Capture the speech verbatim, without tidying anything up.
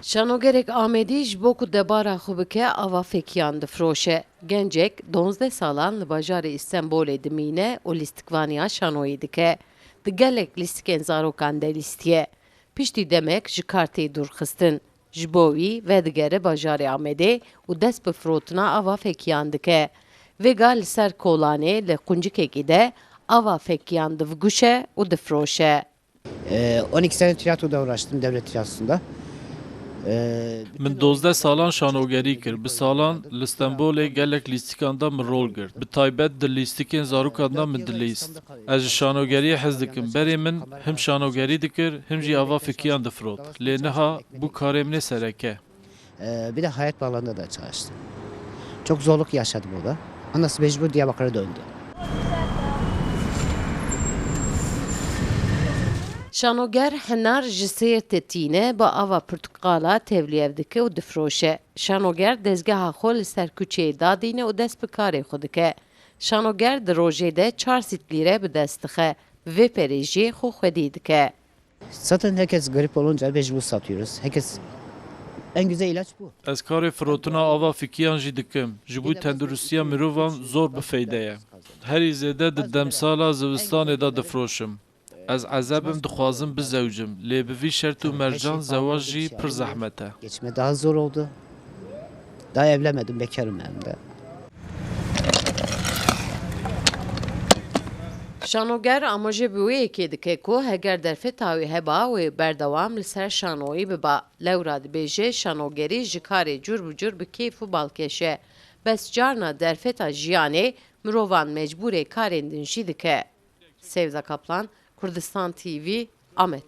Şanogerek Amedî ji bo ku debara xwe bike, ava fekiyan difiroşe. Gencek donzdeh salan li bajarê Îstenbolê dimîne û lîstikvaniya şanoyê dike. Di gelek lîstikên zarokan de lîstiye. Piştî demek ji kar tê dûrxistin. Ji bo wî vedigere bajarê Amedê û dest bi firotina ava fekiyan dike. Vêga li ser kolanê li quncikekî de ava fekiyan diviguşe û difiroşe. Ee, on iki sene tiyatroda uğraştım, devlet tiyatrosunda. Ee, Min dozdeh salan şanogerî kir. Bi salan li Stenbolê gelek lîstikan de min rol girt. Bi taybet di lîstikên zarokan de min dilîst. Ez ji şanogeriyê hez dikim. Berê min him şanogerî dikir, him jî ava fikiyan difirot. Lê niha bû karê min ê sereke. Ee, bir de hayat bağlarında da çalıştım. Çok zorluk yaşadım orada. Annesi mecbur Diyarbakır'a döndü. Şanoger Hinar ji Sêrtê tîne bi ava pirtûqala tevlî ev dike û difiroşe. Şanoger dezgeha xwe li ser kuçeyê dadîne û dest bi karê xwe dike. Şanoger di rojê de çar sît lîre bi dest dixe. Bi vê perê jî xwe xwedî dike. Zaten herkes grip olunca mecbur satıyoruz. Herkes en güzel ilaç bu. Ez karê firotina ava fikiyan jî dikim. Ji bo tenduristiya mirovan zor bi feyde ye. Herî zêde di demsala zivistanê de difiroşim. Ez ezeb im, dixwazim bizewicim, lê bi vî şert û mercan zewac jî pir zehmet e. Geçme daha zor oldu. Daha evlenmedim, bekarım hem de. Şanoger amaje bi wê yekê dike ku heger derfeta wê heba, wê berdewam li ser şanoyî biba. Lewra dibêje, şanogerî ji karê cur bi cur bi kêf û balkêş e. Bes carna derfeta jiyanê mirovan mecbûrê karên din jî dike. Sevda Kaplan, Kurdistan T V, Amed.